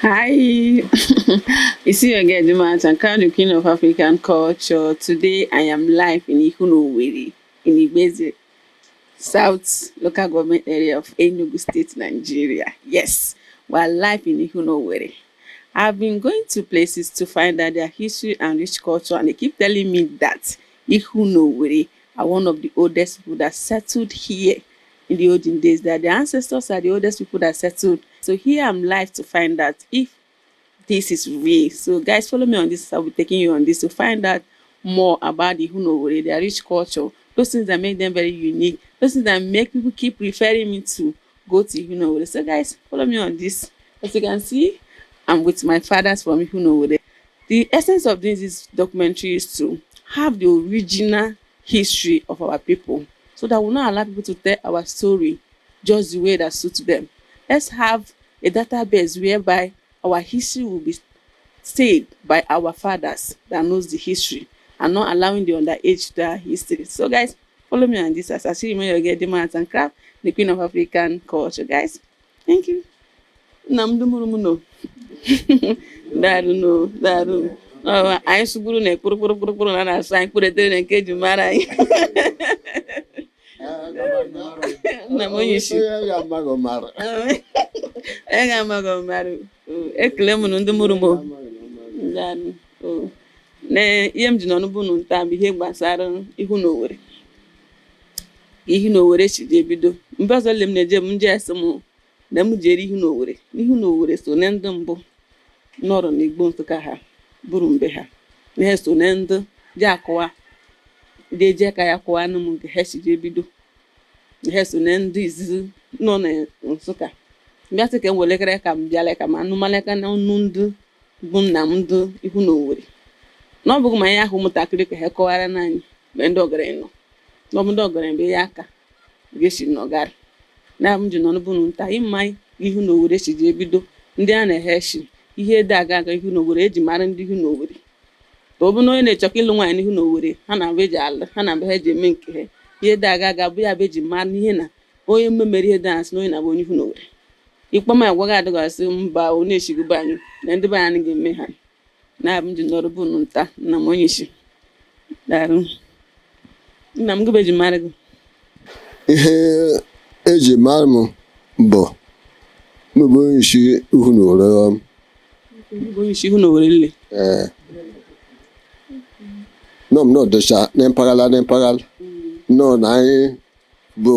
Hi, you see your girl Juma and crown the queen of African culture. Today I am live in Ihuna-Owerri in Igboeze South Local Government Area of Enugu State, Nigeria. Yes, we are live in Ihuna-Owerri. I've been going to places to find out their history and rich culture, and they keep telling me that Ihuna-Owerri are one of the oldest people that settled here in the olden days, that their ancestors are the oldest people that settled. So here I'm live to find out if this is real. So guys, follow me on this. I'll be taking you on this to find out more about the Ihuna-Owerri, their rich culture, those things that make them very unique, those things that make people keep referring me to go to Ihuna-Owerri. So guys, follow me on this. As you can see, I'm with my fathers from Ihuna-Owerri. The essence of this documentary is to have the original history of our people so that we'll not allow people to tell our story just the way that suits them. Let's have a database whereby our history will be said by our fathers that knows the history and not allowing the underage to tell history. So guys, follow me on this as I see you when you get the arts and craft, the queen of African culture. Guys, thank you. Nna m ndị mụrụ m nọ. Daarụ nọ, daarụ. Ọ, anyị sụgburu na kpụrụ kpụrụ kpụrụ kpụrụ na na-asụ anyị kpụrụ etere nke eji mara anyị. Nna m onye isi. Onye ga-amaghị mara. Onye ga-amaghị mara. Ekele m nụ ndị mụrụ m o. Daarụ. O. Na ihe m ji nọ n'ụbụ nta bụ ihe gbasara Ihuna-Owerri. Ihuna-Owerri si ji ebido. Mgbe ọzọ le m na-eje m nje esi m na m jere Ihuna-Owerri. Ihuna-Owerri so na ndị mbụ nọrọ n'Igbo Nsụka ha bụrụ mgbe ha. Na ha so na ndị ji akọwa ndị eji aka ya kọwa anụ m nke ha si ji ebido. Na ha so na ndị izizi nọ na Nsụka. Mbịa sị ka m welekere ka m bịala ka m anụmalaka na ọnụ ndị bụ nna m ndị Ihuna-Owerri. Na ọ bụghị ma anyị ahụ ụmụntakịrị ka ha kọwara na anyị mgbe ndị ọgaranya nọ. Na ọ bụ ndị ọgaranya bụ ihe aka ga-esi nọgarị. Na m ji nọ n'ụbụnụ nta ịma Ihuna-Owerri si ji ebido ndị a na-ehe shi ihe ede aga aga Ihuna-Owerri eji mara ndị Ihuna-Owerri. Ka ọ bụ na onye na-echọka ịlụ nwaanyị n'Ihuna-Owerri ha na-abụ eji alụ ha na-abụ ha eji eme nke ha ihe ede aga aga bụ ya bụ eji mara ihe na onye mmemere ihe dị asị na onye na-abụ onye Ihuna-Owerri. Ikpe ma agwa gị adịghị mba ọ na-eshigbu be anyị na ndị be anyị ga-eme ha. Na m ji nọrọ bụ nta nna m onye isi. Daarụ. Nna m gịbe eji mara gị. Ihe eji mara m bụ m bụ onye isi Ihuna-Owerri. Bụ onye isi Ihuna-Owerri nle. Ee. Nọ m nọdụcha na mpaghara na mpaghara nọ na anyị bụ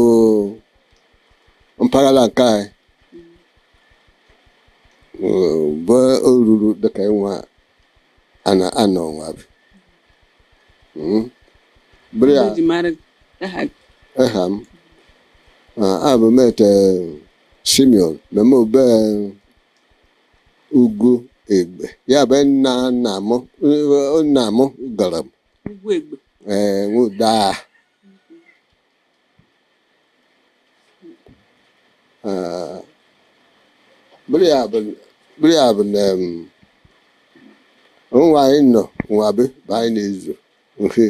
mpaghara nke anyị bụ oruru dịka ịnwa ana anọ nwa bi. Bụrụ ya Eji mara gị aha gị. Aha m abụ m ete Simeon meme obe ugwu Egbe ya bụ nna nna m nna m gara m. Ugwu Egbe. Ee, nwụda bụrụ ya bụ na nwa anyị nọ nwa be bụ anyị na-ezu nhe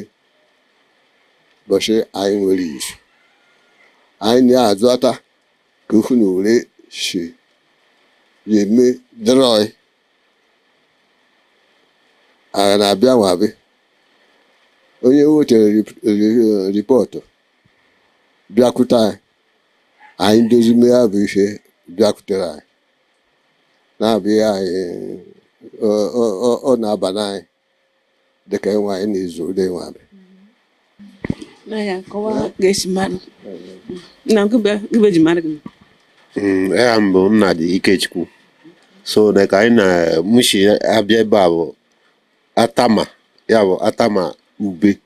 ụbọchị anyị nwere izu anyị na-azụta ka Ihuna-Owerri si eme drọị agha na-abịa nwa be onye wetere ripọtụ bịakwute anyị anyị dozi mee ya bụ ihe bịakwutere anyị na-abịa anyị ọ na-aba n'anyị dịka ịnwe anyị na-ezu ụdị nwa be. Na ya kọwaa ga-esi mara. Nna m gịbe eji mara gị. Aha m bụ Nnadi Ikechukwu. So na ka anyị na mụshi abịa ebe a bụ Atama, ya bụ Atama Ube.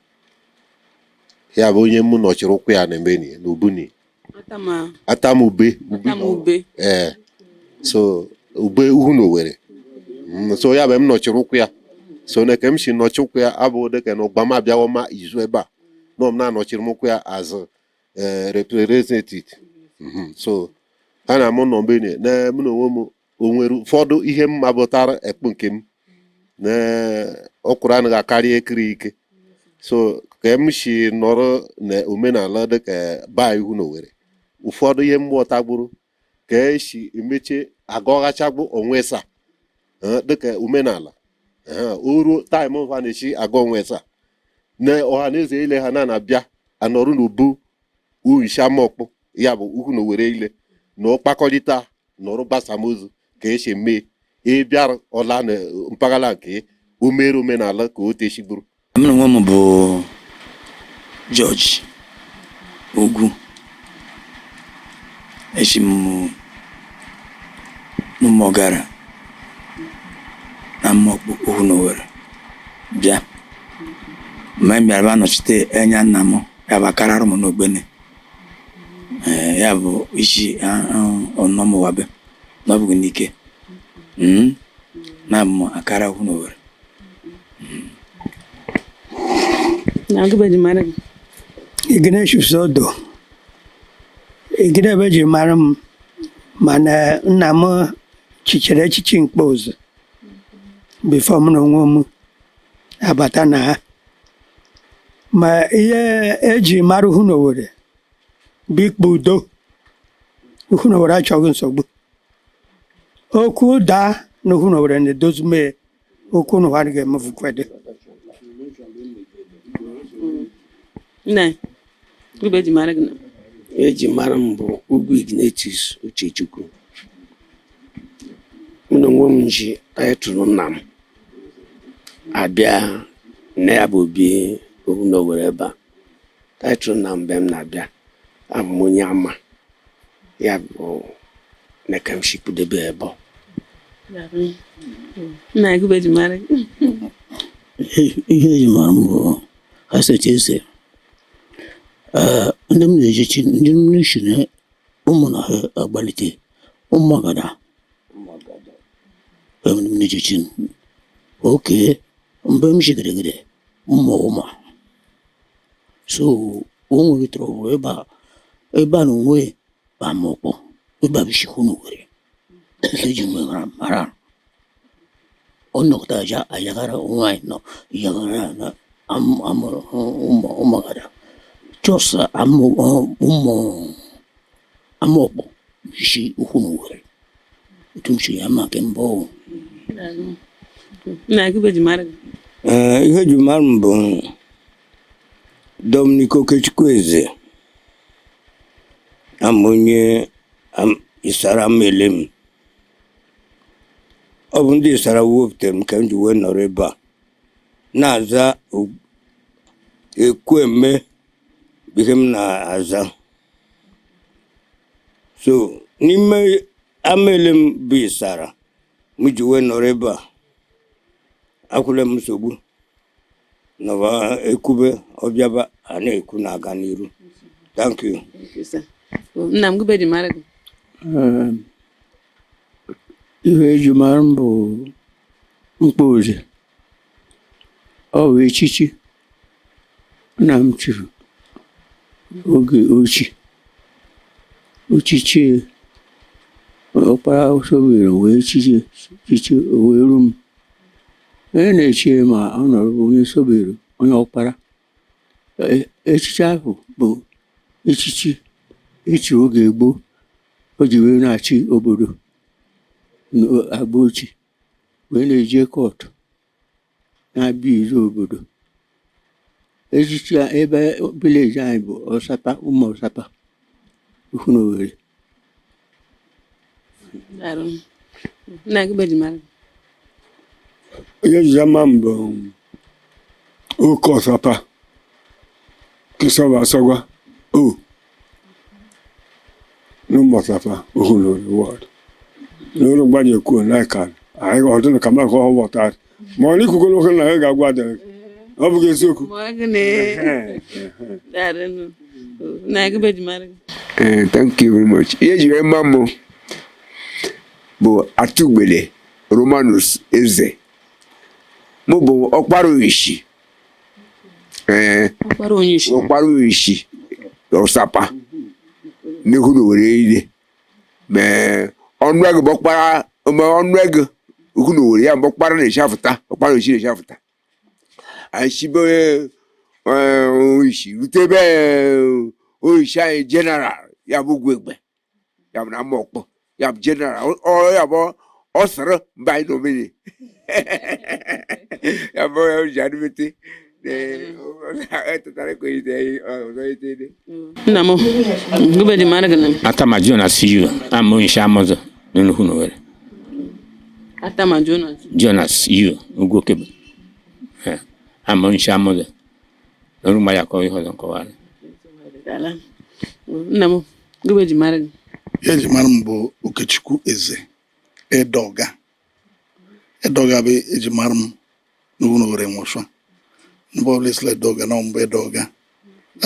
Ya bụ onye mụ nọchiri ụkwụ ya na Ebeni na Ubuni. Atama Atama Ube. Atama Ube. Ee. So Ube Ihuna-Owerri. So ya bụ m nọchiri ụkwụ ya. So na ka m si nọchi ụkwụ ya abụ dịka na ụgba m abịawo ma izu ebe a. Nọ m na-anọchiri m ụkwụ ya as representative. So a na mụ nọ mgbe na mụ na onwe m o nwere ụfọdụ ihe m mabụtara ekpu nke m na ọkwụrụ anaghị akarị ekiri ike. So ka m si nọrọ na omenala dịka ba Ihuna-Owerri ụfọdụ ihe m ghọtagburu ka esi emeche agọghachagbu onwe sa Dịka omenala o ruo time ha na-esi aga onwe taa na ọha na eze ile ha na na-abịa anọrụ n'ubu uhicha Amaọkpụ, ya bụ ukwu na Owere ile na ọkpakọrịta nọrụ gbasamozu ka esi eme ịbịara ọla na mpaghara nke omere omenala ka o tesigburu. Mụ na onwe m bụ George Ugwu. Esi m n'Ụmụọgara na Amaọkpụ Uhu na Owere bịa. Mgbe m bịara, anọchite anya nna m, ya bụ akararụ m n'Ogbene. Ee, ya bụ isi ọnọmụwabe na ọ bụghị n'ike. Na abụ m akara Uhu na Owere. Na gị bụ mara gị? Ignatius Odo. Igide ji mara m, mana nna m chichere echichi mkpozu before m na onwe m abata na ha. Ma ihe eji mara Uhu na Owere bụ ikpe udo. Uhu na Owere achọghị nsogbu. Okwu daa na Uhu na Owere na-edozi mee okwu n'ụwa adịghị emefukwede. Nna, gị bụ eji mara gị na? Eji mara m bụ Ugwu Ignatius Uchechukwu. Mụ na onwe m ji title nna m abịa na ya bụ obi Ohu na Owere ebe a. Title nna m, mgbe m na-abịa, abụ m onye ama ya bụ na ka m si kwudebe ebe ọ. Nna, gị bụ eji mara gị? Ihe eji mara m bụ Haseti Eze. Ee, ndị m na-ejichi, ndị m si na ụmụ na ha agbalite ụmụagada. Ee, ndị m na-ejichi oke mgbe m si gịrịgịrị ụmụ ụmụ so o nwere trouble ebe a, ebe a na onwe bụ Amaọkpọ, ebe a bụ Ishikwu n'Owerri. Eji m mara mara ọ nọkọta aja ayagara onwe anyị nọ yagara na amụrụ ụmụ ụmụagada, just amụ ụmụ Amaọkpọ isi ukwu n'Owerri etu m si ya ma nke mbụ. Nna, gị bụ eji mara gị? Ee, ihe eji mara m bụ Dominic Okechukwu Eze. Ama onye Isara Mele m. Ọ bụ ndị Isara wepụtara m ka m ji wee nọrọ ebe a na-aza Ekwueme bụ ihe m na-aza. So n'ime amaele m bụ Isara m ji wee nọrọ ebe a, akwụla m nsogbu nọba ekwube ọbịaba a na-ekwu na-aga n'iru. Thank you. Thank you, sir. Nna m, gị bụ eji mara gị? Ihe eji mara m bụ Mkpozi. Ọ bụ echichi nna m chiri oge ochie. Ochichi ọkpara sobere wee chichi chichi wee ru m. Onye na-echi ma ọ nọrọ bụ onye sobere onye ọkpara. Echichi ahụ bụ echichi echiri oge gboo o ji wee na-achị obodo agba ochie, wee na-eje court na-abịa izu obodo. Echichi a, ebe village anyị bụ Ọsapa, ụmụ Ọsapa, Ukwu n'Owerri. Daalụ. Nna, gị bụ eji mara gị? Onye ejije ama m bụ Oke Ọsapa Kisọba Asọgwa o n'ụmụ Ọsapa Ohu n'Owerri ward n'ụlọ mgbanye kwuo n'aka anyị ọ dịnụ ka maka ọ ghọtara ma ọ na ikwukwo oke na ya ga-agwa adịrị ọ bụghị eziokwu. Ma ọ gịnị? Daalụ. Nna, gị bụ eji mara gị? Thank you very much. Ihe ejiri mma m bụ Atụgbele Romanus Eze. Mụ bụ ọkpara Oyishi. Ee, ọkpara onye isi. Ọkpara Oyishi Ọsapa n'ihu na Owere ile. Mee ọnụ ego bụ ọkpara ma ọnụ ego ukwu na Owere ya bụ ọkpara na-echi afụta, ọkpara Oyishi na-echi afụta. Anyị sibe Oyishi rute ebe Oyishi anyị general, ya bụ Ugwu Egbe, ya bụ na Amaọkpọ, ya bụ general ọ ya bụ Ọ sịrị mba anyị n'omeni ya bụ ya ji adịbete Nna m, gube dị mara gị na Atama Jonas yu ama onye isi amụzụ n'Enugu n'Owerri. Atama Jonas. Jonas yu ugwu okebe. Ama onye isi amụzụ n'ọrụ mgba ya kọọ ihe ọzọ nkọwara. Dala. Nna m, gube dị mara gị. Ihe eji mara m bụ Okechukwu Eze Edoga. Edoga bụ eji mara m n'ugwu n'Owerri nwụsọ. Mgbe ọbụla esila Edoga na mbụ Edoga.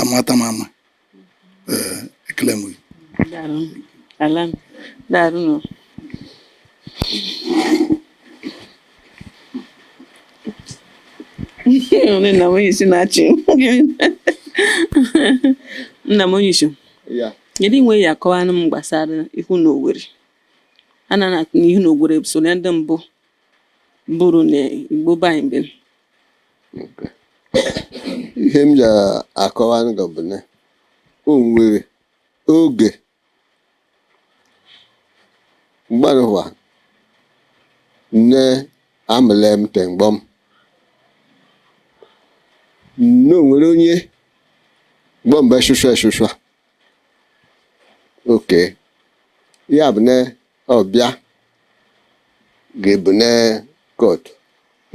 Amata m ama. Ee, ekele m gị. Daalụ. Ala. Daalụ nụ. Nna m onye isi na-achị. Nna m onye isi. Ya. Kedu inwe ya akọwanụ m gbasara ihu na Owerri? A na na ihu na Owerri so na ndị mbụ bụrụ na Igbo be anyị mgbe. Ihe m ji akọwa gị bụ na o nwere oge mgbarụwa nne amụle m temgbọm na o nwere onye gbọmbe shụshụ eshụshụ oke ya bụ na ọbịa ga-ebu na kot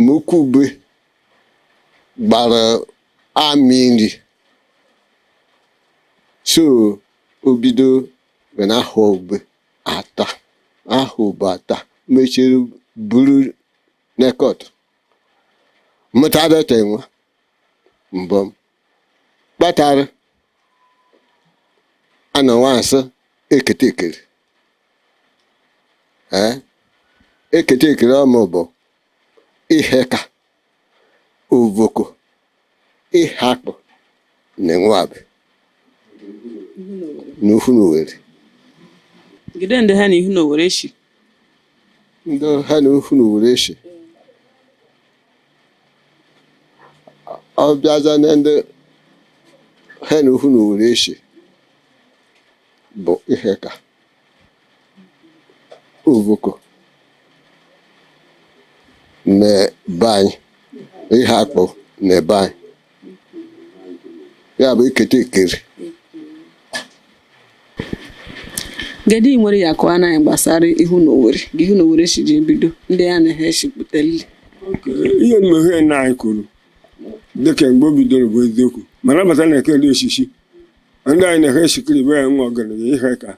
ma ukwu ube gbara amị nri so o bido wee na-ahụ ube ata ahụ ube ata mechiri buru nekọt mụta dọta nwa mbọm kpatara a na nwansị ekete ekere ee ekete ekere ọmụ bụ ihe ka ovoko ihe akpụ na enweabụ n'ufu n'Owerri. Gide ndị ha na ihu na Owerri shi. Ndị ha na ufu n'Owerri eshi ọ bịaza na ndị ha na ufu n'Owerri eshi bụ ihe ka ovoko na be anyị ihe akpụ na ebe anyị ya bụ ikete ekere. Kedu ị nwere ya akọwa anyị gbasara ihu na Owerri? Gị ihu na Owerri shi ji ebido ndị ya na ha eshipụtalili. Ihe mmeghe nna anyị kwuru dịka mgbe o bidoro bụ eziokwu, mana abata na eke ndị osisi ndị anyị na-ehe eshikiri be ya nwa ọgaranya ihe ka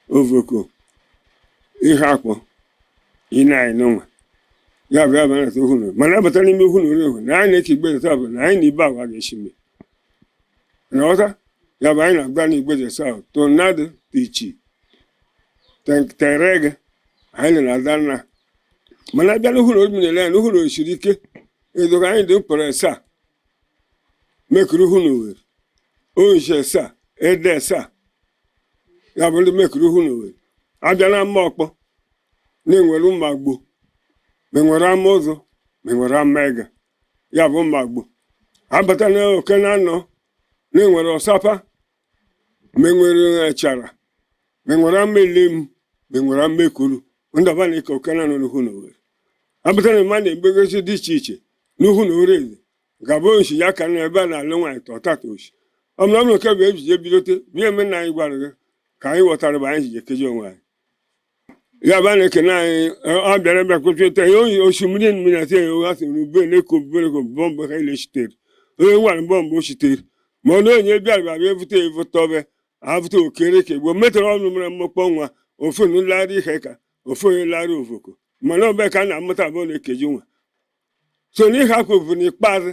ovoko ihe akpọ ine anyị n'ụwa ya bụ ya bụ anata ohu na mana abata n'ime ohu na ohu na anyị na-eke igbe bụ na anyị na ibe agwa ga-esi mme na ghọta ya bụ anyị na-agba na igbe south tonado tichi terege anyị na-ada nna mana abịa n'ohu na obi na-ele ya n'ohu na osiri ike edoga anyị dị mkpọrọ asaa mekiri ohu na Owerri onye asaa ede asaa ya bụ ndị mekiri ohu na Owerri abịa na ama ọkpọ na-enwere ụmụ agbo ma enwere ama ụzọ ma enwere ama ega ya bụ ụmụ agbo abata na oke na anọ na-enwere ọsapa ma enwere echara ma enwere ama elem ma enwere ama ekuru ndị ọba na-eke oke na anọ n'uhu na Owerri abata na mma na-egbegosi dị iche iche n'uhu na Owerri eze ga-abụ oshi ya ka na ebe a na-alụ nwaanyị tọtata oshi ọ bụrụ na nke bụ ejije ebidote bie eme nna anyị gwara gị ka anyị ghọtara bụ anyị ji ekeji onwe anyị ya bụ a na-ekene anyị ọ bịara bịa kwụsịta ya oyi osimiri mmiri ati ya oha sị ube na-eko bere ko bọmbụ ha ile shitere onye nwere bọmbụ o shitere ma ọ na onye bịara bịa bịa evute evute ọbịa avụta okere ka egbo metara ọnụ mere mmekpọ nwa ofu nlarị ihe ka ofu onye larị ovoko mana ọbịa ka a na-amụta abụọ na-ekeji nwa so n'ihe akwa bụ n'ikpeazụ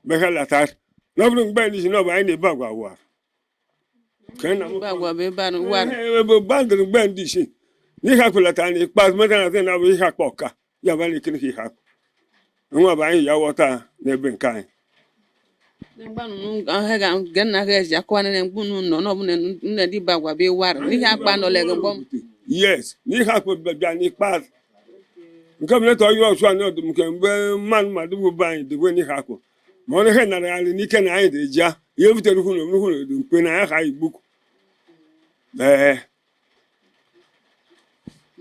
mgbe ha latara na ọ bụrụ mgbe anyị ji na ọ bụ anyị na-ebe agwa wara ka anyị na-amụ Ebe agwa bụ ebe a wara. ebe bandịrị mgbe ndị isi n'ihe akwụlata na ikpeazụ meta na na bụ ihe akpa ọka ya bụ na-ekiri ka ihe akpụ nwa bụ anyị ya ghọta n'ebe nke anyị. Mgbanụ ha ga ga nna ha eji akọwa na mgbu nọ n'ọbụla nne dị ba agwa bụ ịwara n'ihe akpa nọ lego gbọm. Yes, n'ihe akpụ bịa n'ikpeazụ nke bụ neta ọyụ ọchụ anyị ọdụm nke mgbe mmanụ mmadụ bụ be anyị dịgwe n'ihe akpụ ma ọ na ihe nara anyị n'ike na anyị dị ja ihe butere hụ na hụ na dị mkpe na ya ha igbukwu ee.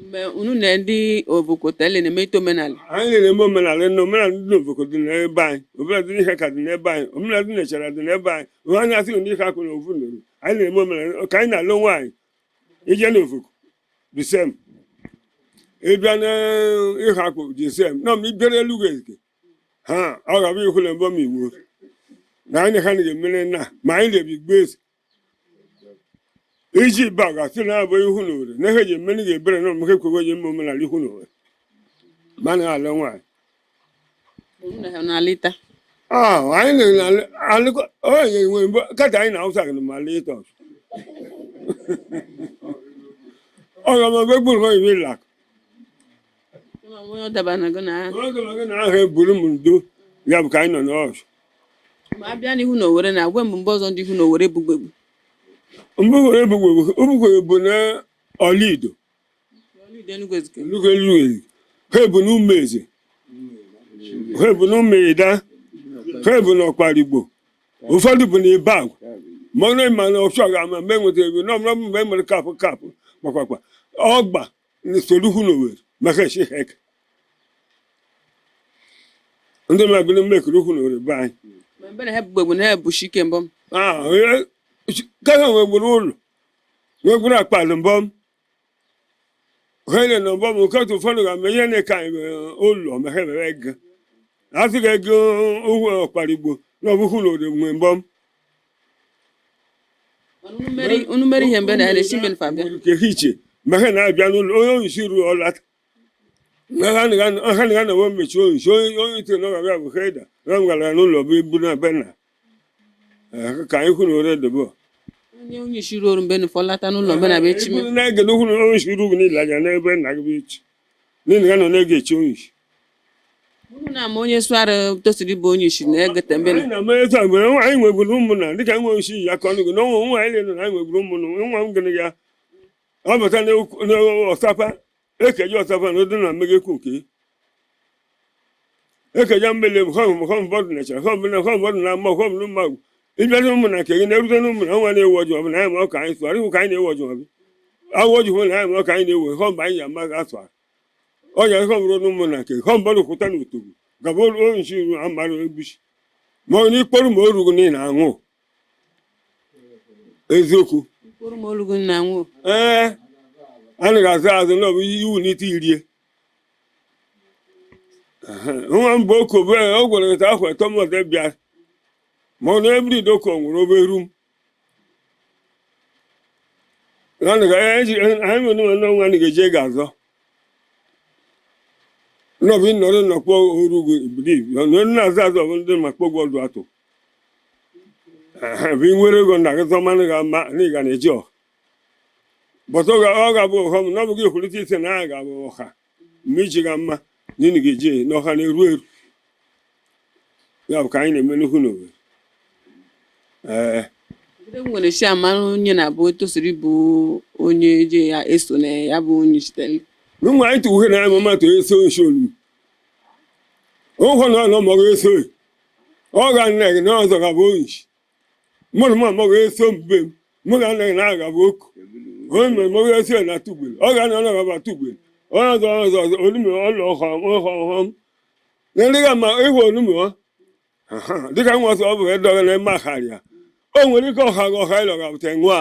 Mgbe unu na ndị Ovoko tele na-eme omenala. Anyị na-eme omenala na omenala ndị Ovoko dị n'ebe anyị, omenala dị n'ihe ka dị n'ebe anyị, omenala dị n'Echara dị n'ebe anyị. Anyị asịghị ndị ihe akụ na ovu nụrụ. Anyị na-eme omenala ka anyị na-alụ nwaanyị ije n'Ovoko the same, ịbịa n'ihe akpụ the same na ma ịbịara elu ezike ha ọ ga-abụ ihu na mbọ ma iwu na anyị ha na-emere na ma anyị na-ebi gbe eze iji ba ga-asị na abụ ihu na owere na ihe ji emere ga-ebere na ọmụke kwekwe ji eme omenala ihu na owere ma na alụ nwaanyị. Unu na ha na-alịta. Ah, anyị na-alụkọ onye nwere mbọ kata anyị na-awụsa gị ma alịta ọzọ. Ọ ga ma mgbe gburu m iwe lak. Onye ọ daba na gị na Ọ ga ma gị na ahụ eburu m ndo ya bụ ka anyị nọ n'ọzọ. Ma a bịa n'ihu na Owere na agwa mgbe ọzọ ndị ihu na Owere bugbegbu. Mgbe were ebugbegbu bụ na Ọlido. Ọlido Enugu Ezike. Enugu Ezike. Ha ebu na Umeze. Ha ebu na Ụmụida. Ha ebu na Ọkparigbo. Ụfọdụ bụ na Ibagwa. Ma ọ na-ema na ọfịa ga-ama mgbe enwetara ebe na ọmụrụ mgbe enwere kapụ kapụ gbakwakwa ọgba na soro ihu na Owere maka esi hek ndị mmadụ na mmekọrọ ihu na Owere be anyị. Ma mgbe na ha bugbegbu na ha ebushi ike mbọ. Ah, kaka nwegburu ụlọ nwegburu akpa mbọm ha na mbọm nke otu ụfọdụ ga-eme ihe na-eke anyị ụlọ ma ha mere ego asị ga ego ụgwọ ọkparigbo na ọ bụ ihu na Owere nwe mbọm. Unu mere ihe mgbe na ha na-esi mgbe nfa bịa. Nke ha iche ma ha na-abịa n'ụlọ onye onyeisi ruo ọlata ha na na mechi onyeisi onye ite na ọ ga-abịa bụ heda na m gara n'ụlọ bụ ibu na be na ka anyị hụ na ore debe. Onye onyeisi ruo ọrụ mgbe nfa ọlata n'ụlọ mgbe na be echi. Na-ege n'okwu na onyeisi ruo niile anya n'ebe nna gị bụ echi n'ihi na nọ na-ege echi onyeisi. Unu na-ama onye sụara tosiri bụ onye isi na-egete mgbe anyị na-ama etu a mgbe anyị nwegburu ụmụnna dịka nwe osi ya aka ọnụ gị na ụmụ nwa anyị lere na anyị nwegburu ụmụnna nwa m gịnị ya ọ bata n'ọsapa ekeji ọsapa na ụdị na mmegekwu nke ekeji mmele họm họm bọdụ na chara họm na họm bọdụ na mma họm na mma ịbịa n'ụmụ na nke gị na-erute n'ụmụ na nwa na-ewu ọjọọ bụ na anyị ma ọ ka anyị sụara ihu ka anyị na-ewu ọjọọ bụ awụ ọjọọ bụ na anyị ma ọ ka anyị na-ewu họm bụ anyị ya ama asụara ọnya họm ruo n'ụmụ na nke họm bọdụ kwụta n'otogo gaba onyeisi ru amara egbuchi ma ọ n'ikporu ma o rugo n'ihi na aṅụ eziokwu. Mkpụrụ ma olugo na anwụ. Ee, a na-azụ azụ na ọ bụ iwu n'ite irie nwa mbụ oko bụ ọ gwara gị afọ atọ mọdụ bịa ma ọ na-ebiri doko nwere obere m anyị nwere nwa nwa ga-eje ga-azọ n'ọbụ ịnọrọ nọkpọ orugo ibili na-azụ azụ ọ bụ ndị ma kpọ ọdụ atụ bụ ị nwere ego na gị zọmanụ ga ama na ị ga na-eji ọha bọtụ ọ ga-abụ ọghọm na ọ bụghị ekwurịta ise na a ga-abụ ọha mgbe iji ga mma na ị ga-eji na ọha na-eru eru ya bụ ka anyị na-eme n'ihu n'Owere. Ee. Ndị nwere si amara onye na-abụ tosiri bụ onye je ya eso na ya bụ onye sitere. Nwa anyị tụwuhe na anyị mama to eso nshi olu ụhụ na ọnọ ma ọ ga-eso ọ ga nne gị na ọzọ ga-abụ onyeisi mụrụ m ma ọ ga-eso mbe m mụ ga nne gị na aga bụ oku onye mere ma ọ ga-eso ya na tugbere ọ ga na ọ ga-abụ tugbere onye ọzọ ọzọ ọzọ olume ọlọ ọha ọha ọha m na ndị ga ma ịhụ olume ọ dịka nwa ọsọ ọ bụ edọghị na eme akharịa o nwere ike ọha gị ọha ịlọ ga-abụta nwa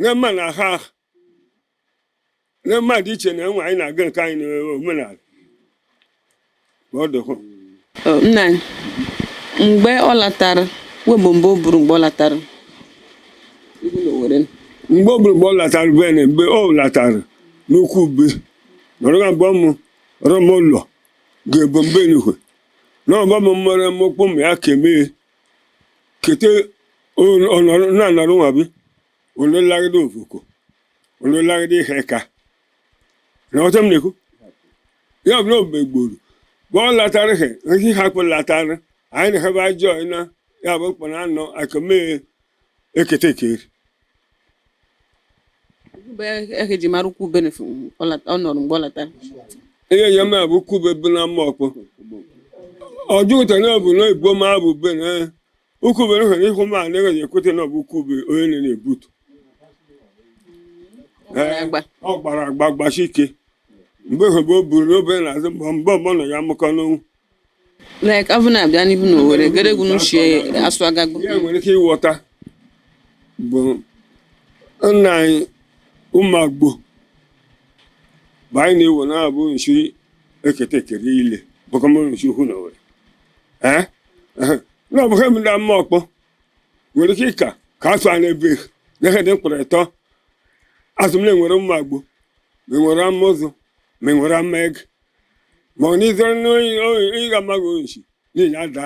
na mma na aha na mma dị iche na nwa anyị na-aga nke anyị na omenala ma ọ dịkwa. Nna anyị, mgbe ọ latara webụ mgbe o buru mgbe ọ latara ihu na Owere. Mgbe ọ bụrụ mgbe ọ latara be na mgbe ọ latara n'ukwu be nọrọ mgbe mụ rọmụlọ ga-ebu mgbe enukwe na ọgba m mmere mụkpụ m ya kemee kete na-anọrọ nwa bi ololagide ofoko ololagide ihe ka na ọtọ m na-ekwu ya bụ na ogbe gburu mgbe ọ latara ihe ihe ha kpụ latara anyị na hebe ajọ na ya bụ mkpọ na anọ akemee ekete ekeri. Mgbe ehe ji mara ukwu bene ọ nọrọ mgbe ọ latara. Ihe ya ma bụ kwube bụ na mma ọkpọ ọjụta na bụ na igbo ma bụ be na ukwube na ihu ma na ekwete na ọ bụ ukwube onye na-ebutu. Ọ gbara agba gbasi ike mgbe hụbe o buru n'obe n'azụ mbọ mbọ mbọ nọ ya mụkọ n'onwu. Like avụ na-abịa n'ihu na Owerri geregwu n'uchie asụ agagbu. Ihe nwere ike ịghọta bụ nna anyị ụmụagbo bụ anyị na-ewo na-abụ nshi ekete ekere ile bụkọm nshi hụ na Owerri. Ee, na ọ bụghị m ndị ama ọkpọ nwere ike ịka ka asụ a na-ebe n'ihe dị mkpụrụ ịtọ azụ m na-enwere ụmụagbo ma enwere ama ụzụ ma enwere ama ege ma ọ n'izere n'ịga amaghị nshi n'ihi ada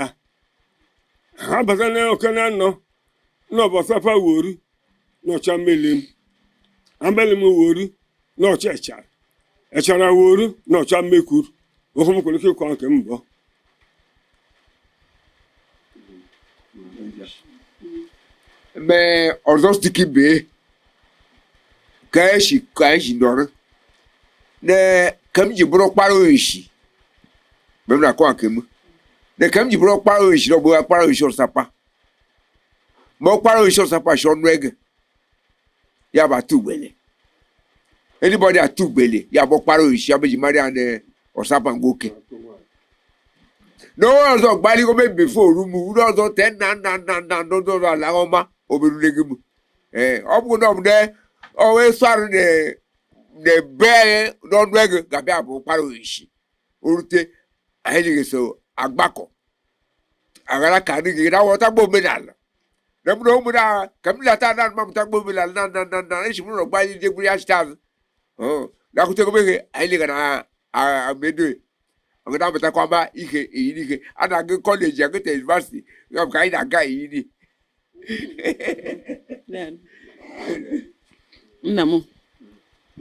ha bata na oke na anọ n'ọbọsapa wori n'ọcha melim amelim wori n'ọcha echara echara wori n'ọcha mekwuru ohu m kwere ike ịkọ nke mbọ. Mee ọzọ stiki bee ka esi nọrọ ne ka m ji bụrụ ọkpara oyishi mgbe m na-akọ nke m ne ka m ji bụrụ ọkpara oyishi na ọ bụ ọkpara oyishi ọsapa ma ọkpara oyishi ọsapa shi ọnụ ege ya bụ atụ ugbele anybody atụ ugbele ya bụ ọkpara oyishi ya bụ eji mara ya na ọsapa nwoke na onye ọzọ gbaligo mebifo orumu ndị ọzọ te nna nna nna nna ndị ọzọ ala ọma oberule gị m ee ọ bụ na ọ bụ na ọ wee sụ arụ na na-ebe n'ọnụ ego ga-abịa bụ ụkpara oyishi orute anyị ji so agbakọ aghara ka anyị gị na ghọtagbo omenala na m na ụmụ na ka m lata na mmamụtagbo omenala na na na na esi m ụlọ gba anyị jegburu ya chita azụ nakwutego ihe anyị lega na amedo ọgụna amụtakwa ma ihe eyiri ihe a na-aga kọleji agụta yunivasiti ya bụ ka anyị na-aga eyiri. Nna m,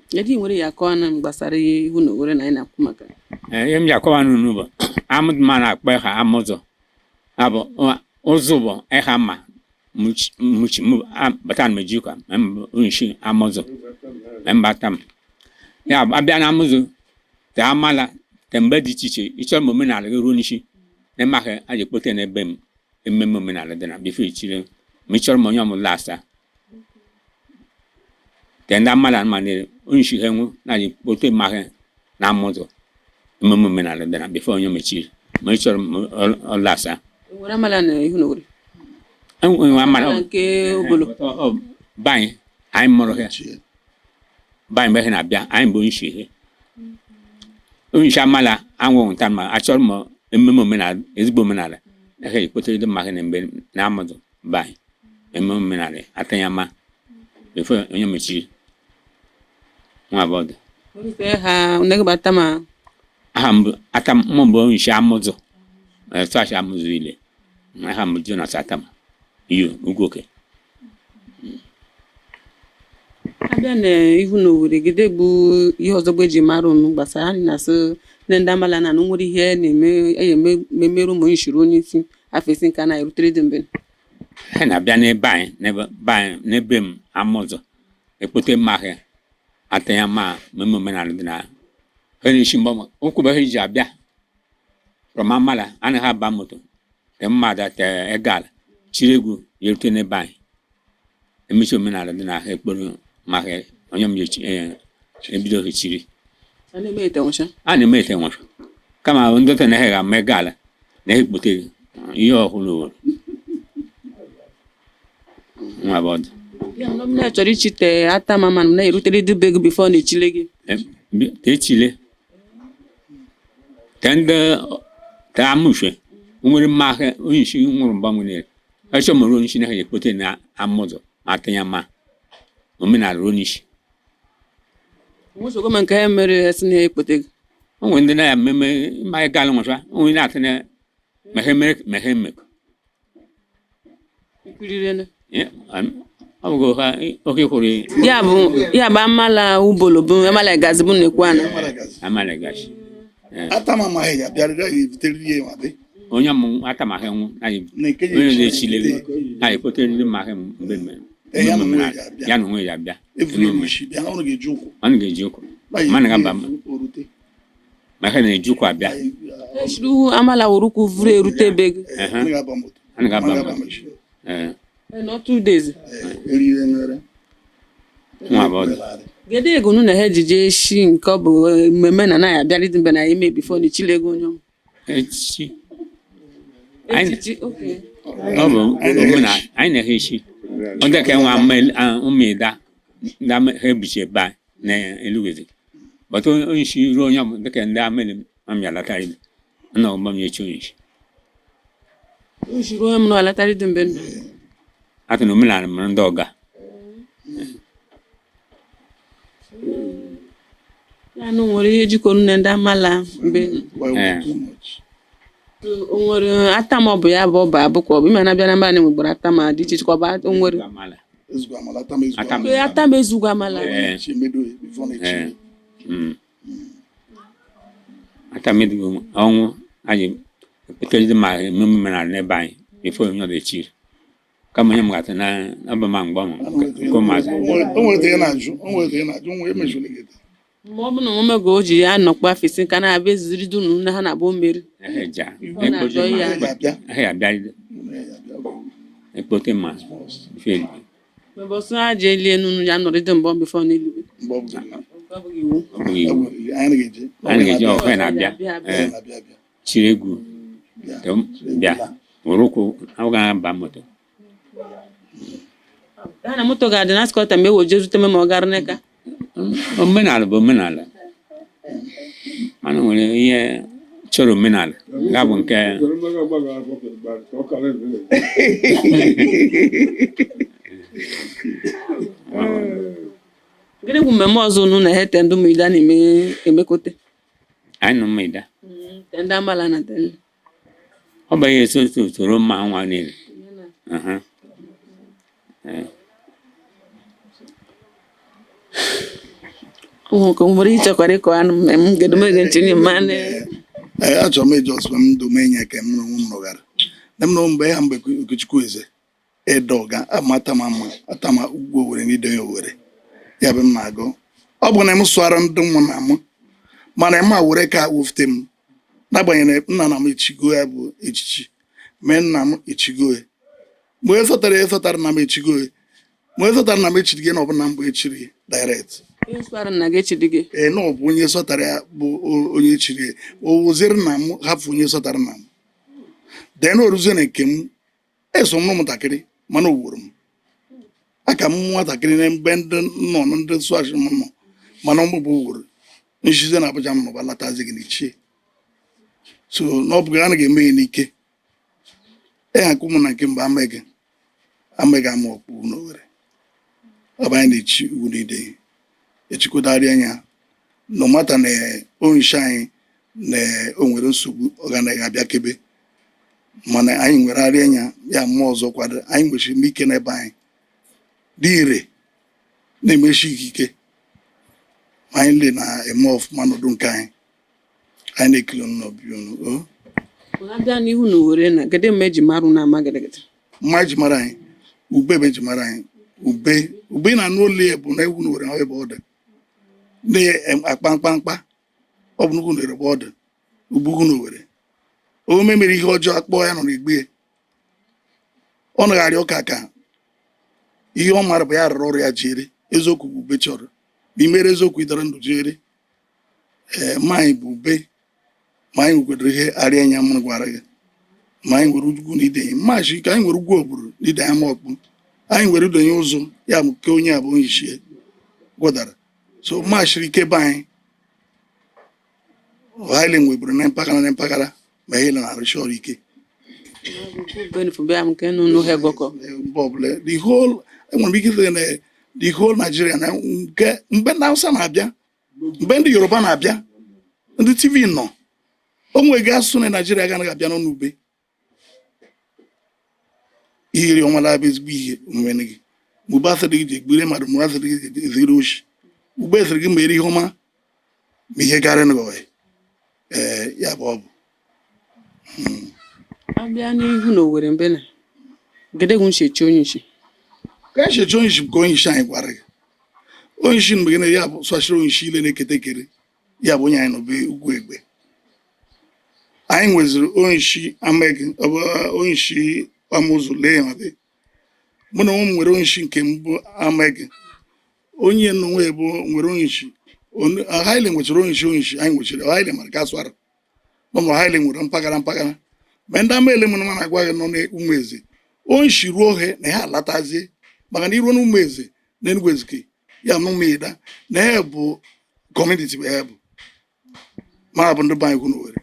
kedu ị nwere ya akọwa na m gbasara ihe ihu na Owerri na anyị na-akwu maka ya? Ihe m ji akọwa n'unu bụ amụdụ ma na-akpọ ịha amụzụ abụ ụzụ bụ ịha mma muchi bata na meji ka nshi amụzụ mbata m ya bụ abịa na amụzụ te amala te mgbe dị iche iche ịchọrọ m omenala gị ruo n'isi na ịmaghị a ji ekpote n'ebe m ememe omenala dị na bifo ichiri ma ịchọrọ m onye ọmụla asa te ndị amala ma na onye ha enwu na ji kpote maghị na amụzụ ememe omenala dị na bifo onye mechiri ma ịchọrọ m ọla asa. Enwere amala na ihu na Owerri? Enwe amala. Amala nke obolo. Banyị anyị mụrụ ha banyị mgbe ha na-abịa anyị bụ onye isi ha onye isi amala anwụghị nta ma achọrọ m ememe omenala ezigbo omenala ha ekpotere ndị mmadụ na mgbe na amụzụ banyị ememe omenala atanya ma bifo onye mechiri nwa abọdụ. Orute ha negbata ma. Aha mbụ ata mụ bụ onye isi amụzụ tụghachi amụzụ ile aha mbụ Jonas Atam iyo Ugwuoke. Abịa na ihu na Owerri gide bụ ihe ọzọ bụ eji mara unu gbasara anyị na-asị ndị ndị amala na nwere ihe na-eme eme memere ụmụ nshiri onye isi afọ isi nke a na-erutere dị mbe. Ha na-abịa n'ebe anyị n'ebe anyị n'ebe m amụzụ ekpote mmahịa atanya ma mmemme omenala dị na ha na-esi mgbe ụkwụ ha ji abịa from amala anaghị aba moto te mmadụ te egala chiri egwu ya erute n'ebe anyị emechi omenala dị na ha ekporo mahịa onye m ebido ha chiri. A na-eme ete nwụcha. A na-eme ete nwụcha kama ndị otu na ha ga-ama egala na ha ekpote ihe ọhụrụ owere nwa bọdụ. Ya na m chọrọ ichite ata mama m na-erutere dube gị bifo na echile gị. Te echile te ndị te amụshe nwere mmahịa onye isi nwụrụ mgbanwe nwere echọ mụrụ onye isi na ha ekpote na amụzụ ma atanya ma omenala ruo n'isi. Nwụsogbo ma nke ha mere esi na ekpote gị. O nwere ndị na-ya mmemme mmanya gala nwụcha o nwere na-atụ na ma ha mere ma ha emekọ. Ikwirire. Ọ bụ oke kwuru. Ya bụ amala ubolo bụ amala gazi bụ na-ekwu ana. Amala gazi. Atam amaghị ya bịarịrị ya ebutere ihe ma dị. Onye mụ atamaghị nwụ onye na-echile na ekpotere ndị mmaghị mgbe mgbe ya na onwe ya bịa. Ọnụ ga-eji ụkwụ. Mana ga-aba ma ha na-eji ụkwụ abịa. Echiri amala wuru ụkwụ vuru erute be gị. Ọ ga-aba moto. Not 2 days. Nwa abọdụ. Kedu ego unu na ha ejije eshi nke ọ bụ mmemme na naghị abịarịdị mgbe na ya eme before na ichile ego onye ọma? Echichi. Anyị Echichi, okay. ọ bụ omenala anyị na-ehe isi. Ọ dị ka enwe ụmụida ndị ha ebichi ebe a na Elugezi. But onye isi ruo onye ọbụla dịka ndị amịrị amị alatara nna ọgbọ m echi onye isi. Ushuru onye m na alatarịdị mgbe nọ. Atụ na omenala mụrụ ndị ọga. Ya na o nwere ihe jikọrọ nne ndị amala mgbe Ee. o nwere atam ọ bụ ya bụ ọba abụkwa ọ bụ ime na abịa na mba anyị nwegbara atam a dị iche iche ka ọ bụ o nwere Amala. Ezugbo amala, atam ezugbo Atam. amala. Ee, atam ezugbo amala. Ee. Chi emedo ya before na echi. Ee. Ata medugo ọnwụ anyị ekpetelide ma emume omenala n'ebe anyị before onye ọbịa echiri. Kama onye m ga-atụ na ọba ma mgbe ọmụ nke ụmụazị. O nwere ihe na-ajụ, o nwere ihe na-ajụ, o nwere emejụrụ gị. Mgbe ọ bụ na omume ga o ji ya nọkwa afọ isi ka na-abịa ezuziri dunu nne ha na-abụ mmeri. Ehe ja. Ọ na-ajọ ya. Eji abịa. Ehe abịa ekpote ma ife eli. Mgbe ọsọ ha ji elie nunu ya nọrịdị mbọ before n'eluigwe. Mgbe ọ bụla. Ọ bụghị iwu. Ọ bụghị iwu. Anyị ga-eje. Anyị ga-eje ọhụrụ na-abịa. Ee. Na-abịa abịa. Chiri egwu bịa were ụkwụ ọ ga-aba moto. Ya na moto ga-adị na skọta ma e woje zute m ma ọ gara n'eka. Omenala bụ omenala. Mana o nwere ihe chọrọ omenala ga bụ nke Gịnị bụ mmemme ọzọ unu na-ete ndị ụmụ ida na-eme emekote? Anyị nọ mma ịda. Te ndị amala na te ndị. Ọ bụ ihe eso usoro mma nwa niile. Aha. Ee. Ụmụ ka nwere ịchọkwara ịkọ anụ mmemme ngedomege nchini mmanụ. Ee, achọrọ m ịjụ ọsọ m dome enye ka m na onwe m nọgara. Nne m na mgbe ya mgbe Okechukwu Eze Edoga amata m ama atama ugwu Owere na Idenye Owere ya bụ m na-agụ. Ọ bụ na m sụara ndị mụ na mụ mana ma were ka wufute m n'agbanyeghị na nna na m echigo ya bụ echichi mee nna m echigo ya mgbe esotara esotara na m echigo ya mgbe esotara na m echiri gị na ọbụna mbụ echiri direct. Ihe sụara nna gị echiri gị. Ee, na ọ bụ onye sọtara ya bụ onye echiri ya o wụziri nna m hafụ onye sọtara nna m dee na oruzie na nke m eso m ụmụntakịrị mana o wuru m aka m nwatakịrị na mgbe ndị nọ ndị sụachi m nọ mana ọmụ bụ wuru nchize na Abuja m nọba latazi gị n'ichie so na ọ bụghị a na-eme ya n'ike e ha ụmụ na nke mgbe amaghị amaghị ama ọkpụ n'Owere ọ bụ anyị na-echi ugwu n'ide echikwụdarị anya no mata na onyeisi anyị na o nwere nsogbu ọ ga abịa kebe mana anyị nwere arị anya ya mmụọ ọzọ kwado anyị nwechiri m ike n'ebe anyị dị ire na-emechi ikike ma anyị le na-eme ọfụma n'ọdụ nke anyị anyị na-ekele unu n'obi unu o. Abịa n'ihu na Owere na kedu mgbe eji mara unu ama gịrịgịrị? Mma eji mara anyị ube bụ eji mara anyị ube ube ị na-anụ olu ya bụ na ewu na Owere ha ebe ọ dị na-akpa mkpamkpa ọ bụ nnukwu na ebe ọ dị ugbu na Owere ome mere ihe ọjọọ akpọ ya nọ n'igbe ya ọ nagharị ụka ka ihe ọ mara bụ ya rụrụ ọrụ ya jere eziokwu bụ ube chọrọ ma imere eziokwu ịdọrọ ndụ jere. Ee, mma anyị bụ ube ma anyị nwekwadoro ihe arịa anya m gwara gị ma anyị nwere ugwu na idenye mmachi ka anyị nwere ugwu ogburu na idenye ama ọkpụ anyị nwere idenye ụzụ ya bụ nke onye a bụ onye ichie gwọdara so mmachiri ike be anyị ọhaile nweburu na mpaghara na mpaghara ma ihe na-arụsi ọrụ ike. Mgbe ọbụla the whole enwere m ike ịsị na the whole Nigeria na nke mgbe ndị Hausa na-abịa mgbe ndị Yoruba na-abịa ndị TV nọ o nweghị asụsụ na Nigeria ganaghị abịa n'ọnụ ube ihe iri ọnwa labụ ezigbo ihe omume gị ma ube asịrị gị ji egbure mmadụ ma asịrị gị ji eziri oshi ube esịrị gị mere ihe ọma ma ihe garị n'ụwa. Ee, ya bụ ọ bụ. Abịa n'ihu na Owere mbe na gedegwu nchechi onye isi. Ka anyị chechi onye isi bụ ka onye isi anyị gwara gị onye isi mgbe gị na ya bụ sọchiri onye isi ile na-ekete ekere ya bụ onye anyị nọbe ugwu egbe anyị nweziri onye isi amaghị ọ bụ onye isi amụzụ lee ya be mụ na onwe m nwere onye isi nke mbụ amaghị Onye n'onwe bụ nwere onye isi haile nwechara onye isi onye isi anyị nwechara haile mara ka asụara ụmụ haile nwere mpaghara mpaghara ma ndị amaele m na na-agwa gị nọ n'ụmụ eze onye isi ruo ohe na ha alatazie maka na iruo n'ụmụ eze na Enugu Ezike ya na ụmụ Ida na ha bụ community bụ ha bụ mara bụ ndị be anyị kwu n'Owerri.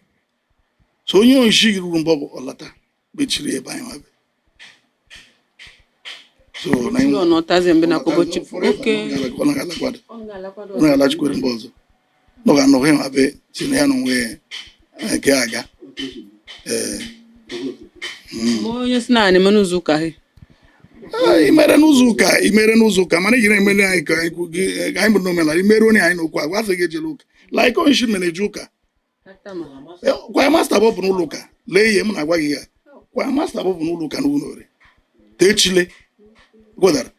So onye onye ruru mbọ bụ ọlata mechiri ebe anyị nwa be. So na anyị Ọ nọtazi mgbe na kobochi oke. Ọ na-alakwado, ọ na-alachikwere mba ọzọ na ọ ga-anọghị ma be si na ya na onwe ya nke aga. Ee. Ma onye si na na-eme n'ụzọ ụka ha. Imere n'ụzọ ụka, imere n'ụzọ ụka, mana ijiri emere anyị ka anyị anyị bụ n'omenala imere onye anyị n'okwu agwa asị gị ejela ụka like onye isi mere eje ụka. Choir master bụ n'ụlọ ụka. Lee ihe m na-agwa gị ya, choir master bụ n'ụlọ ụka n'ụlọ ore techile gwedara,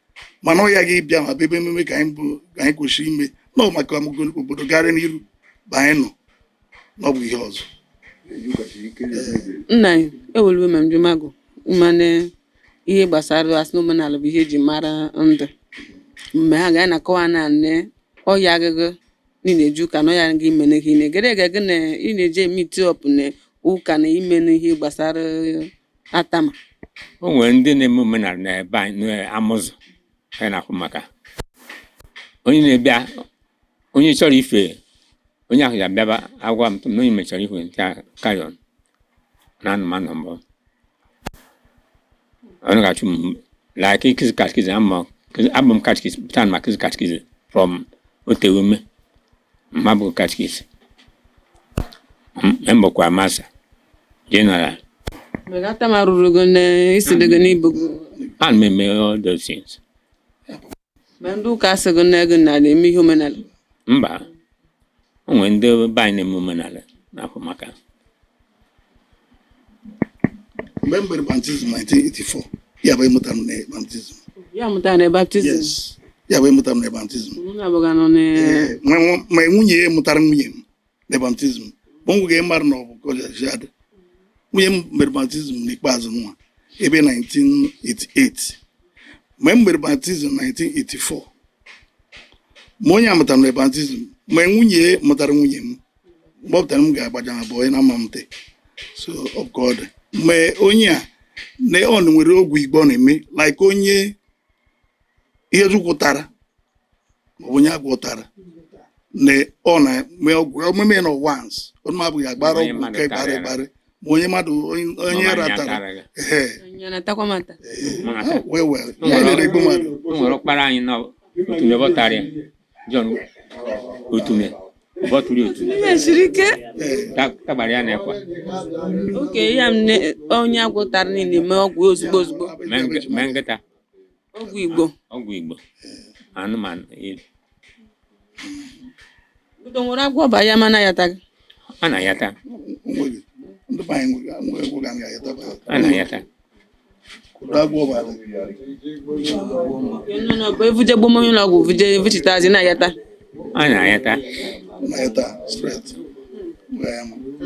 mana ọ ya gị bịa ma bebe ememe ka anyị bụ ka anyị kwesịrị ime nọ maka obodo garị n'iru bụ anyị nọ na ọ bụ ihe ọzọ. Nna anyị eweliwe ma njụmagụ mana ihe gbasara asị na omenala bụ ihe eji mara ndụ mgbe ha ga na-akọwa na nne ọya agụgụ na ị na-eje ụka na ọya gị imene ihe na-egere ege gị na ị na-eje meet up na ụka na ime ihe gbasara atama. O nwere ndị na-eme omenala n'ebe anyị n'Amụzụ anyị na-akwụ maka onye na-ebịa, onye chọrọ ife onye ahụ ya bịaba agwa m na onye mechara ife nke a carry on na anụmanụ mbụ ọ ga-achụ m like ịkụzi catechism ama abụ m catechist pụta ma akụzi catechism from otewume mma bụ catechist m bụkwa master general. Mgbe atama ruru gị na isi dị gị n'ibu. Ana m eme all those things. Mgbe ndị ụka sị gị na gị na na-eme ihe omenala. Mba, o nwere ndị be anyị na-eme omenala na-akwụ maka. Mgbe m mere baptism 1984, ya bụ ịmụta m na baptism. Ya mụtara na baptism? Yes, ya bụ ịmụta m na baptism. Mụ na abụghị nọ na. Ee, ma nwunye ya mụtara nwunye m na baptism bụ nwunye mmadụ na ọ bụ ka ọ si adị. Nwunye m mere baptism n'ikpeazụ nwa ebe 1988, mgbe m mere baptism 1984, ma onye a mụtara m na baptism, ma nwunye ya mụtara nwunye m mgbe ọ pụtara m ga-agbaja abụọ na ama m te. So ọ bụ ka ọ dị mgbe onye a na ọ nwere ogwu igbo ọ na-eme like onye ihe chukwu tara maọbụ onye agwọ tara na ọ na-eme ọgwụ omume nọ once ọ ma abụghị agbara Onye ọgwụ mmadụ nke tara gbara ya. gbara ma onye mmadụ onye Ma ratara tara ya. Ee. Onye na-atakwa mata. Mụ na ata. Wee wee ya lere egbu mmadụ. O nwere ọkpara anyị na otu ebe ọ tara ya John Otume bọtụrụ otu. Ihe siri ike. Tagbara ya n'ekwa. Oke ya m onye agwọ tara niile eme ọgwụ ozugbo ozugbo. Mee nkịta. Ọgwụ Igbo. Ọgwụ Igbo anụmanụ Bido nwere agwọ ba ya mana ya taghị. A na-ayata. Onweghị ndị be anyị nwere egwu ga na-ayata. A na-ayata. Kwuru agwọ bụ ala. Nọ n'ọbụ evuje gbom onye ụlọ ọgwụ vuje vuchitazi na-ayata. A na-ayata. Na-ayata straight. Wee ya ma.